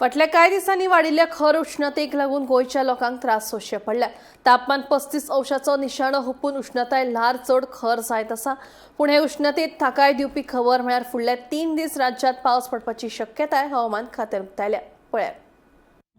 फाटल्या कांय दिसांनी वाडिल्ल्या खर उश्णतेक लागून गोंयच्या लोकांक त्रास सोंसचे पडल्यात. तापमान 35 अंशाचो निशाणो हुपून उश्णताय ल्हार चड खर जायत आसा. पूण हे उश्णतेत थाकाय दिवपी खबर म्हळ्यार फुडले 3 दीस राज्यांत पावस पडपाची शक्यताय हवामान खात्यान उक्तायल्या. पळयात.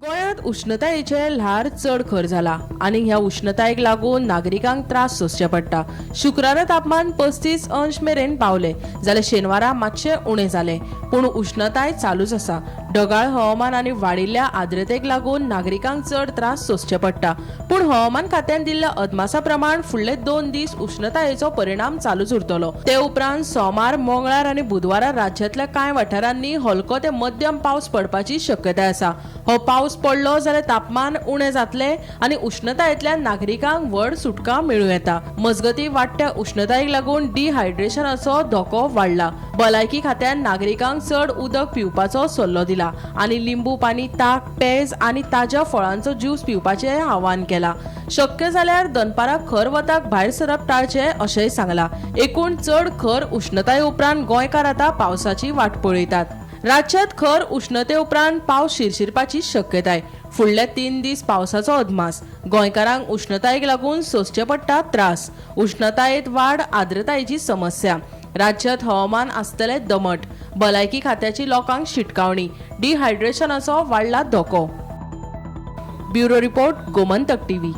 गोंयांत उश्णतायेचें ल्हार चड खर जाला आनी ह्या उश्णतायेक लागून नागरिकांक त्रास सोंसचे पडटा. शुक्रारा तापमान 35 अंश मेरेन पावले जाल्यार शेनवारा मातशें उणें जालें, पूण उश्णताय चालूच आसा. ढगाळ हवामान आनी वाडिल्ल्या आर्द्रतेक लागून नागरिकांक चड त्रास सोंसचे पडटा. पूण हवामान खात्यान दिल्ल्या अदमासा प्रमाण फुडले 2 दीस उश्णतायेचो परिणाम चालूच उरतलो. ते उपरांत सोमार, मंगळार आनी बुधवारा राज्यांतल्या कांय वाठारांनी हलको ते मध्यम पावस पडपाची शक्यताय आसा. हो पावस पडलो जाल्यार तापमान उणें जातलें आनी उश्णतायेंतल्यान नागरिकांक व्हड सुटका मेळूं येता. मजगतीं, वाडट्या उश्णतायेक लागून डिहायड्रेशनाचो धोको वाडला. भलायकी खात्यान नागरिकांक चड उदक पिवपाचो सल्लो दिला आनी लिंबू पाणी, ताक, पेज आनी ताज्या फळांचो ज्यूस पिवपाचें आवाहन केलां. शक्य जाल्यार दनपारां खर वताक भायर सरप टाळचें अशेंय सांगलां. एकूण चड खर उश्णताये उपरांत गोंयकार आतां पावसाची वाट पळयतात. राज्यांत खर उश्णते उपरांत पावस शिरशिरपाची शक्यताय. फुडले 3 दीस पावसाचो अदमास. गोंयकारांक उश्णतायेक लागून सोंसचे पडटा त्रास. उश्णतायेंत वाड, आर्द्रतायेची समस्या. राज्यांत हवामान आसतलें दमट. भलायकी खात्याची लोकांक शिटकावणी. डिहायड्रेशनाचो वाडला धोको. Bureau report, Gomantak TV.